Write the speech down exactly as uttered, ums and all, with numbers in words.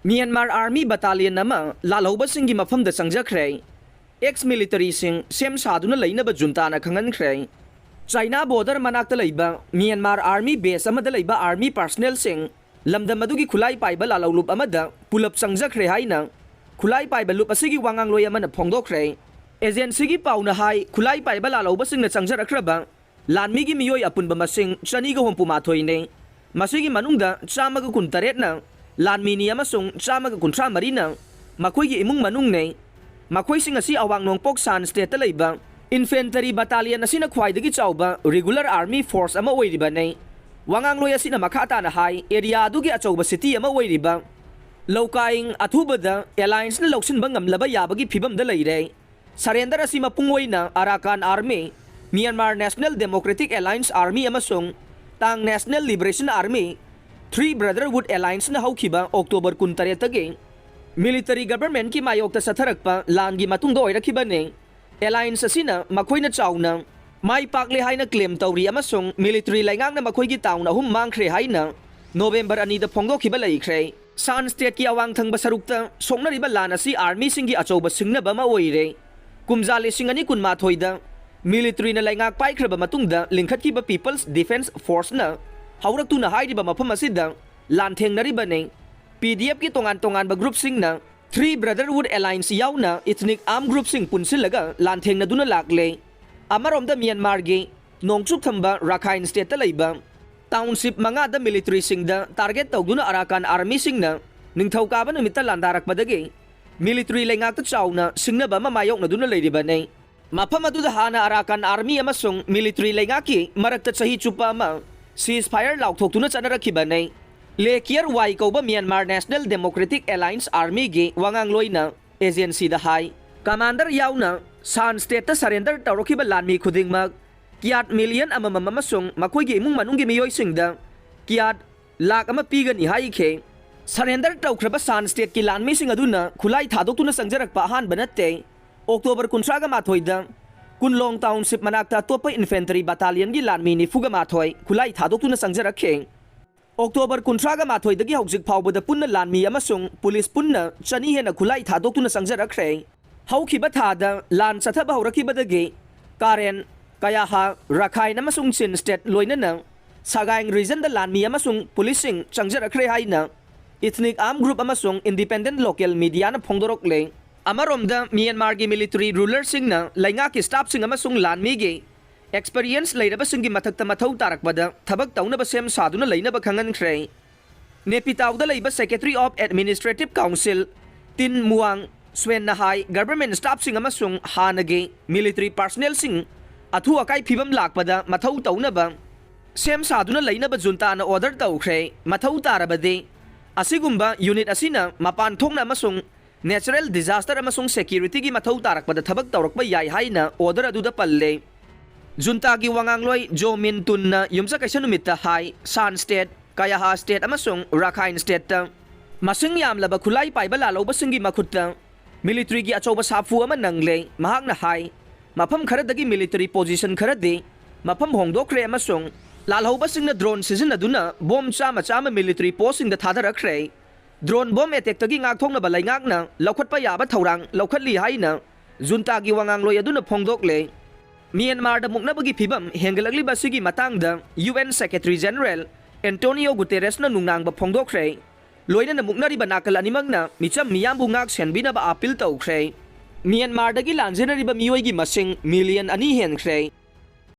Myanmar army ꯕꯇꯥꯂꯤꯌꯟ ꯑꯃ ꯂꯥꯜꯍꯧꯕꯁꯤꯡꯒꯤ ꯃꯐꯝꯗ ꯆꯪꯖꯈ꯭ꯔꯦ꯫ X ꯃꯤꯂꯤꯇꯔꯤꯁꯤꯡ ꯁꯦꯝ ꯁꯥꯗꯨꯅ ꯂꯩꯅꯕ ꯖꯨꯟꯇꯥꯅ ꯈꯪꯍꯟꯈ꯭ꯔꯦ꯫ ꯆꯥꯏꯅꯥ ꯕꯣꯔꯗꯔ ꯃꯅꯥꯛꯇ ꯂꯩꯕ ꯃ꯭ꯌꯥꯟꯃꯥꯔ ꯑꯥꯔꯃꯤ ꯕꯦꯁ ꯑꯃꯗ ꯂꯩꯕ ꯑꯥꯔꯃꯤ ꯄꯥꯔꯁꯅꯦꯜꯁꯤꯡ ꯂꯝꯗꯝ ꯑꯗꯨꯒꯤ ꯈꯨꯠꯂꯥꯏ ꯄꯥꯏꯕ ꯂꯥꯜꯍꯧꯂꯨꯞ ꯑꯃꯗ ꯄꯨꯂꯞ ꯆꯪꯖꯈ꯭ꯔꯦ ꯍꯥꯏꯅ ꯈꯨꯠꯂꯥꯏ ꯄꯥꯏꯕ ꯂꯨꯞ ꯑꯁꯤꯒꯤ ꯋꯥꯉꯥꯡꯂꯣꯏ ꯑꯃꯅ ꯐꯣꯡꯗꯣꯛꯈ꯭ꯔꯦ꯫ ꯑꯦꯖꯦꯟꯁꯤꯒꯤ ꯄꯥꯎꯅ ꯍꯥꯏ, ꯈꯨꯠꯂꯥꯏ ꯄꯥꯏꯕ ꯂꯥꯜꯍꯧꯕꯁꯤꯡꯅ ꯆꯪꯖꯔꯛꯈ꯭ꯔꯕ ꯂꯥꯟꯃꯤꯒꯤ ꯃꯤꯑꯣꯏ ꯑꯄꯨꯟꯕ ꯃꯁꯤꯡ ꯆꯅꯤꯒ ꯍꯨꯝꯐꯨ ꯃꯥꯊꯣꯏꯅꯤ꯫ ꯃꯁꯤꯒꯤ ꯃꯅꯨꯡꯗ ꯆꯥꯝꯃꯒ ꯀꯨꯟ ꯇꯔꯦꯠꯅ ꯂꯥꯟꯃꯤꯅꯤ ꯑꯃꯁꯨꯡ ꯆꯥꯝꯃꯒ ꯀꯨꯟꯊ꯭ꯔꯥ ꯃꯔꯤꯅ ꯃꯈꯣꯏꯒꯤ ꯏꯃꯨꯡ ꯃꯅꯨꯡꯅꯤ꯫ ꯃꯈꯣꯏꯁꯤꯡ ꯑꯁꯤ ꯑꯋꯥꯡ ꯅꯣꯡꯄꯣꯛ ꯁꯥꯟ ꯁ꯭ꯇꯦꯠꯇ ꯂꯩꯕ ꯏꯟꯐꯦꯟꯇꯔꯤ ꯕꯇꯥꯂꯤꯌꯟ ꯑꯁꯤꯅ ꯈ꯭ꯋꯥꯏꯗꯒꯤ ꯆꯥꯎꯕ ꯔꯤꯒꯨꯂꯔ ꯑꯥꯔꯃꯤ ꯐꯣꯔꯁ ꯑꯃ ꯑꯣꯏꯔꯤꯕꯅꯤ꯫ ꯋꯥꯉꯥꯡꯂꯣꯏ ꯑꯁꯤꯅ ꯃꯈꯥ ꯇꯥꯅ ꯍꯥꯏ, ꯑꯦꯔꯤꯌꯥ ꯑꯗꯨꯒꯤ ꯑꯆꯧꯕ ꯁꯤꯇꯤ ꯑꯃ ꯑꯣꯏꯔꯤꯕ ꯂꯧꯀꯥꯏꯡ ꯑꯊꯨꯕꯗ ꯑꯦꯂꯥꯏꯟꯁꯅ ꯂꯧꯁꯤꯟꯕ ꯉꯝꯂꯕ ꯌꯥꯕꯒꯤ ꯐꯤꯕꯝꯗ ꯂꯩꯔꯦ꯫ ꯁꯔꯦꯟꯗꯔ ꯑꯁꯤ ꯃꯄꯨꯡ ꯑꯣꯏꯅ Arakan army, Myanmar national democratic alliance army ꯑꯃꯁꯨꯡ Ta'ang national liberation army, three ꯕ꯭ꯔꯗꯔꯍꯨꯗ ꯑꯦꯂꯥꯏꯟꯁꯅ ꯍꯧꯈꯤꯕ ꯑꯣꯛꯇꯣꯕꯔ ꯀꯨꯟ ꯇꯔꯦꯠꯇꯒꯤ ꯃꯤꯂꯤꯇꯔꯤ ꯒꯕꯔꯃꯦꯟꯠꯀꯤ ꯃꯥꯌꯣꯛꯇ ꯆꯠꯊꯔꯛꯄ ꯂꯥꯟꯒꯤ ꯃꯇꯨꯡꯗ ꯑꯣꯏꯔꯛꯈꯤꯕꯅꯤ꯫ ꯑꯦꯂꯥꯏꯟꯁ ꯑꯁꯤꯅ ꯃꯈꯣꯏꯅ ꯆꯥꯎꯅ ꯃꯥꯏ ꯄꯥꯛꯂꯦ ꯍꯥꯏꯅ ꯀ꯭ꯂꯦꯝ ꯇꯧꯔꯤ ꯑꯃꯁꯨꯡ ꯃꯤꯂꯤꯇꯔꯤ ꯂꯩꯉꯥꯛꯅ ꯃꯈꯣꯏꯒꯤ ꯇꯥꯎꯟ ꯑꯍꯨꯝ ꯃꯥꯡꯈ꯭ꯔꯦ ꯍꯥꯏꯅ ꯅꯣꯕꯦꯝꯕꯔ ꯑꯅꯤꯗ ꯐꯣꯡꯗꯣꯛꯈꯤꯕ ꯂꯩꯈ꯭ꯔꯦ꯫ ꯁꯥꯟ ꯁ꯭ꯇꯦꯠꯀꯤ ꯑꯋꯥꯡ ꯊꯪꯕ ꯁꯔꯨꯛꯇ ꯁꯣꯛꯅꯔꯤꯕ ꯂꯥꯟ ꯑꯁꯤ ꯑꯥꯔꯃꯤꯁꯤꯡꯒꯤ ꯑꯆꯧꯕ ꯁꯤꯡꯅꯕ ꯑꯃ ꯑꯣꯏꯔꯦ꯫ ꯀꯨꯝꯖꯥ ꯂꯤꯁꯤꯡ ꯑꯅꯤ ꯀꯨꯟꯃꯥꯊꯣꯏꯗ ꯃꯤꯂꯤꯇꯔꯤꯅ ꯂꯩꯉꯥꯛ ꯄꯥꯏꯈ꯭ꯔꯕ ꯃꯇꯨꯡꯗ ꯂꯤꯡꯈꯠꯈꯤꯕ ꯄꯤꯄꯜꯁ ꯗꯤꯐꯦꯟꯁ ꯐꯣꯔꯁꯅ ꯍꯧꯔꯛꯇꯨꯅ ꯍꯥꯏꯔꯤꯕ ꯃꯐꯝ ꯑꯁꯤꯗ ꯂꯥꯟꯊꯦꯡꯅꯔꯤꯕꯅꯤ꯫ ꯄꯤ ꯗꯤ ꯑꯦꯐꯀꯤ ꯇꯣꯉꯥꯟ ꯇꯣꯉꯥꯟꯕ ꯒ꯭ꯔꯨꯞꯁꯤꯡꯅ ꯊ꯭ꯔꯤ ꯕ꯭ꯔꯗꯔꯍꯨꯗ ꯑꯦꯂꯥꯏꯟꯁ ꯌꯥꯎꯅ ꯏꯊꯅꯤꯛ ꯑꯥꯔꯝ ꯒ꯭ꯔꯨꯞꯁꯤꯡ ꯄꯨꯟꯁꯤꯜꯂꯒ ꯂꯥꯟꯊꯦꯡꯅꯗꯨꯅ ꯂꯥꯛꯂꯦ꯫ ꯑꯃꯔꯣꯝꯗ ꯃ꯭ꯌꯥꯟꯃꯥꯔꯒꯤ ꯅꯣꯡꯆꯨꯞ ꯊꯪꯕ ꯔꯥꯈꯥꯏꯟ ꯁ꯭ꯇꯦꯠꯇ ꯂꯩꯕ ꯇꯥꯎꯟꯁꯤꯞ ꯃꯉꯥꯗ ꯃꯤꯂꯤꯇꯔꯤꯁꯤꯡꯗ ꯇꯥꯔꯒꯦꯠ ꯇꯧꯗꯨꯅ ꯑꯔꯥꯀꯥꯟ ꯑꯥꯔꯃꯤꯁꯤꯡꯅ ꯅꯤꯡꯊꯧꯀꯥꯕ ꯅꯨꯃꯤꯠꯇ ꯂꯥꯟꯗꯥꯔꯛꯄꯗꯒꯤ ꯃꯤꯂꯤꯇꯔꯤ ꯂꯩꯉꯥꯛꯇ ꯆꯥꯎꯅ ꯁꯤꯡꯅꯕ ꯑꯃ ꯃꯥꯌꯣꯛꯅꯗꯨꯅ ꯂꯩꯔꯤꯕꯅꯤ꯫ ꯃꯐꯝ ꯑꯗꯨꯗ ꯍꯥꯟꯅ ꯑꯔꯥꯀꯥꯟ ꯑꯥꯔꯃꯤ ꯑꯃꯁꯨꯡ ꯃꯤꯂꯤꯇꯔꯤ ꯂꯩꯉꯥꯛꯀꯤ ꯃꯔꯛꯇ ꯆꯍꯤ ꯆꯨꯞꯄ ꯑꯃ ꯁꯤꯖ ꯐꯥꯌꯔ ꯂꯥꯎꯊꯣꯛꯇꯨꯅ ꯆꯠꯅꯔꯛꯈꯤꯕꯅꯤ꯫ ꯂꯦ ꯀꯤꯌꯔ ꯋꯥꯏ ꯀꯧꯕ ꯃ꯭ꯌꯥꯟꯃꯥꯔ ꯅꯦꯁꯅꯦꯜ ꯗꯦꯃꯣꯀ꯭ꯔꯦꯇꯤꯛ ꯑꯦꯂꯥꯏꯟꯁ ꯑꯥꯔꯃꯤꯒꯤ ꯋꯥꯉꯥꯡꯂꯣꯏꯅ ꯑꯦꯖꯦꯟꯁꯤꯗ ꯍꯥꯏ, ꯀꯃꯥꯟꯗꯔ ꯌꯥꯎꯅ ꯁꯥꯟ ꯁ꯭ꯇꯦꯠꯇ ꯁꯔꯦꯟꯗꯔ ꯇꯧꯔꯛꯈꯤꯕ ꯂꯥꯟꯃꯤ ꯈꯨꯗꯤꯡꯃꯛ ꯀ꯭ꯌꯥꯠ ꯃꯤꯂꯤꯌꯟ ꯑꯃꯃꯝ ꯑꯃꯁꯨꯡ ꯃꯈꯣꯏꯒꯤ ꯏꯃꯨꯡ ꯃꯅꯨꯡꯒꯤ ꯃꯤꯑꯣꯏꯁꯤꯡꯗ ꯀ꯭ꯌꯥꯠ ꯂꯥꯈ ꯑꯃ ꯄꯤꯒꯅꯤ ꯍꯥꯏꯈꯤ꯫ ꯁꯔꯦꯟꯗꯔ ꯇꯧꯈ꯭ꯔꯕ ꯁꯥꯟ ꯁ꯭ꯇꯦꯠꯀꯤ ꯂꯥꯟꯃꯤꯁꯤꯡ ꯑꯗꯨꯅ ꯈꯨꯠꯂꯥꯏ ꯊꯥꯗꯣꯛꯇꯨꯅ ꯆꯪꯖꯔꯛꯄ ꯑꯍꯥꯟꯕ ꯅꯠꯇꯦ꯫ ꯑꯣꯛꯇꯣꯕꯔ ꯀꯨꯟꯊ꯭ꯔꯥꯒ ꯃꯥꯊꯣꯏꯗ ꯀꯨꯟꯂꯣꯡ ꯇꯥꯎꯟꯁꯤꯞ ꯃꯅꯥꯛꯇ ꯑꯇꯣꯞꯄ ꯏꯟꯐꯦꯟꯇꯔꯤ ꯕꯇꯥꯂꯤꯌꯟꯒꯤ ꯂꯥꯟꯃꯤ ꯅꯤꯐꯨꯒ ꯃꯥꯊꯣꯏ ꯈꯨꯠꯂꯥꯏ ꯊꯥꯗꯣꯛꯇꯨꯅ ꯆꯪꯖꯔꯛꯈꯤ꯫ ꯑꯣꯛꯇꯣꯕꯔ ꯀꯨꯟꯊ꯭ꯔꯥꯒ ꯃꯥꯊꯣꯏꯗꯒꯤ ꯍꯧꯖꯤꯛ ꯐꯥꯎꯕꯗ ꯄꯨꯟꯅ ꯂꯥꯟꯃꯤ ꯑꯃꯁꯨꯡ ꯄꯨꯂꯤꯁ ꯄꯨꯟꯅ ꯆꯅꯤ ꯍꯦꯟꯅ ꯈꯨꯠꯂꯥꯏ ꯊꯥꯗꯣꯛꯇꯨꯅ ꯆꯪꯖꯔꯛꯈ꯭ꯔꯦ꯫ ꯍꯧꯈꯤꯕ ꯊꯥꯗ ꯂꯥꯟ ꯆꯠꯊꯕ ꯍꯧꯔꯛꯈꯤꯕꯗꯒꯤ ꯀꯥꯔꯦꯟ, ꯀꯌꯥꯍꯥ, ꯔꯥꯈꯥꯏꯟ ꯑꯃꯁꯨꯡ ꯆꯤꯟ ꯁ꯭ꯇꯦꯠ ꯂꯣꯏꯅꯅ ꯁꯒꯥꯏꯡ ꯔꯤꯖꯟꯗ ꯂꯥꯟꯃꯤ ꯑꯃꯁꯨꯡ ꯄꯨꯂꯤꯁꯁꯤꯡ ꯆꯪꯖꯔꯛꯈ꯭ꯔꯦ ꯍꯥꯏꯅ ꯏꯊꯅꯤꯛ ꯑꯥꯔꯝ ꯒ꯭ꯔꯨꯞ ꯑꯃꯁꯨꯡ ꯏꯟꯗꯤꯄꯦꯟꯗꯦꯟꯠ ꯂꯣꯀꯦꯜ ꯃꯤꯗꯤꯌꯥꯅ ꯐꯣꯡꯗꯣꯔꯛꯂꯦ꯫ ꯑꯃꯔꯣꯝꯗ, ꯃ꯭ꯌꯥꯟꯃꯥꯔꯒꯤ ꯃꯤꯂꯤꯇꯔꯤ ꯔꯨꯂꯔꯁꯤꯡꯅ ꯂꯩꯉꯥꯛꯀꯤ ꯁ꯭ꯇꯥꯐꯁꯤꯡ ꯑꯃꯁꯨꯡ ꯂꯥꯟꯃꯤꯒꯤ ꯑꯦꯛꯁꯄꯔꯤꯌꯦꯟꯁ ꯂꯩꯔꯕꯁꯤꯡꯒꯤ ꯃꯊꯛꯇ ꯃꯊꯧ ꯇꯥꯔꯛꯄꯗ ꯊꯕꯛ ꯇꯧꯅꯕ ꯁꯦꯝ ꯁꯥꯗꯨꯅ ꯂꯩꯅꯕ ꯈꯪꯍꯟꯈ꯭ꯔꯦ꯫ ꯅꯦꯄꯤꯇꯥꯎꯗ ꯂꯩꯕ Secretary of Administrative Council ꯇꯤꯟ ꯃꯨꯋꯥꯡ ꯁ꯭ꯋꯦꯟꯅ ꯍꯥꯏ, ꯒꯚꯔꯟꯃꯦꯟꯠ ꯁ꯭ꯇꯥꯐꯁꯤꯡ ꯑꯃꯁꯨꯡ ꯍꯥꯟꯅꯒꯤ ꯃꯤꯂꯤꯇꯔꯤ ꯄꯥꯔꯁꯅꯦꯜꯁꯤꯡ ꯑꯊꯨ ꯑꯀꯥꯏ ꯐꯤꯕꯝ ꯂꯥꯛꯄꯗ ꯃꯊꯧ ꯇꯧꯅꯕ ꯁꯦꯝ ꯁꯥꯗꯨꯅ ꯂꯩꯅꯕ ꯖꯨꯟꯇꯥꯅ ꯑꯣꯔꯗꯔ ꯇꯧꯈ꯭ꯔꯦ꯫ ꯃꯊꯧ ꯇꯥꯔꯕꯗꯤ ꯑꯁꯤꯒꯨꯝꯕ ꯌꯨꯅꯤꯠ ꯑꯁꯤꯅ ꯃꯄꯥꯟ ꯊꯣꯛꯅ ꯑꯃꯁꯨꯡ ꯅꯦꯆꯔꯦꯜ ꯗꯤꯖꯥꯁꯇꯔ ꯑꯃꯁꯨꯡ ꯁꯦꯀ꯭ꯌꯨꯔꯤꯇꯤꯒꯤ ꯃꯊꯧ ꯇꯥꯔꯛꯄꯗ ꯊꯕꯛ ꯇꯧꯔꯛꯄ ꯌꯥꯏ ꯍꯥꯏꯅ ꯑꯣꯔꯗꯔ ꯑꯗꯨꯗ ꯄꯜꯂꯦ꯫ ꯖꯨꯟꯇꯥꯒꯤ ꯋꯥꯉꯥꯡꯂꯣꯏ ꯖꯣ ꯃꯤꯟ ꯇꯨꯟꯅ ꯌꯨꯝꯁꯀꯩꯁ ꯅꯨꯃꯤꯠꯇ ꯍꯥꯏ, ꯁꯥꯟ ꯁ꯭ꯇꯦꯠ, ꯀꯌꯥꯍꯥ ꯁ꯭ꯇꯦꯠ ꯑꯃꯁꯨꯡ ꯔꯥꯈꯥꯏꯟ ꯁ꯭ꯇꯦꯠꯇ ꯃꯁꯤꯡ ꯌꯥꯝꯂꯕ ꯈꯨꯠꯂꯥꯏ ꯄꯥꯏꯕ ꯂꯥꯜꯍꯧꯕꯁꯤꯡꯒꯤ ꯃꯈꯨꯠꯇ ꯃꯤꯂꯤꯇꯔꯤꯒꯤ ꯑꯆꯧꯕ ꯁꯥꯐꯨ ꯑꯃ ꯅꯪꯂꯦ꯫ ꯃꯍꯥꯛꯅ ꯍꯥꯏ, ꯃꯐꯝ ꯈꯔꯗꯒꯤ ꯃꯤꯂꯤꯇꯔꯤ ꯄꯣꯖꯤꯁꯟ ꯈꯔꯗꯤ ꯃꯐꯝ ꯍꯣꯡꯗꯣꯛꯈ꯭ꯔꯦ ꯑꯃꯁꯨꯡ ꯂꯥꯜꯍꯧꯕꯁꯤꯡꯅ ꯗ꯭ꯔꯣꯟ ꯁꯤꯖꯤꯟꯅꯗꯨꯅ ꯕꯣꯝ ꯆꯥꯝꯃ ꯆꯥꯝꯃ ꯃꯤꯂꯤꯇꯔꯤ ꯄꯣꯁꯁꯤꯡꯗ ꯊꯥꯗꯔꯛꯈ꯭ꯔꯦ꯫ ꯗ꯭ꯔꯣꯟ ꯕꯣꯝ ꯑꯦꯇꯦꯛꯇꯒꯤ ꯉꯥꯛꯊꯣꯛꯅꯕ ꯂꯩꯉꯥꯛꯅ ꯂꯧꯈꯠꯄ ꯌꯥꯕ ꯊꯧꯔꯥꯡ ꯂꯧꯈꯠꯂꯤ ꯍꯥꯏꯅ ꯖꯨꯟꯇꯥꯒꯤ ꯋꯥꯉꯥꯡꯂꯣꯏ ꯑꯗꯨꯅ ꯐꯣꯡꯗꯣꯛꯂꯦ꯫ ꯃ꯭ꯌꯥꯟꯃꯥꯔꯗ ꯃꯨꯛꯅꯕꯒꯤ ꯐꯤꯕꯝ ꯍꯦꯟꯒꯠꯂꯛꯂꯤꯕ ꯑꯁꯤꯒꯤ ꯃꯇꯥꯡꯗ U N secretary general Antonio ꯒꯨꯇꯦꯔꯦꯁꯅ ꯅꯨꯡꯅꯥꯡꯕ ꯐꯣꯡꯗꯣꯛꯈ꯭ꯔꯦ꯫ ꯂꯣꯏꯅꯅ ꯃꯨꯛꯅꯔꯤꯕ ꯅꯥꯀꯜ ꯑꯅꯤꯃꯛꯅ ꯃꯤꯆꯝ ꯃꯤꯌꯥꯝꯕꯨ ꯉꯥꯛ ꯁꯦꯟꯕꯤꯅꯕ ꯑꯥꯄꯤꯜ ꯇꯧꯈ꯭ꯔꯦ꯫ ꯃ꯭ꯌꯥꯟꯃꯥꯔꯗꯒꯤ ꯂꯥꯟꯖꯦꯟꯅꯔꯤꯕ ꯃꯤꯑꯣꯏꯒꯤ ꯃꯁꯤꯡ ꯃꯤꯂꯤꯌꯟ ꯑꯅꯤ ꯍꯦꯟꯈ꯭ꯔꯦ꯫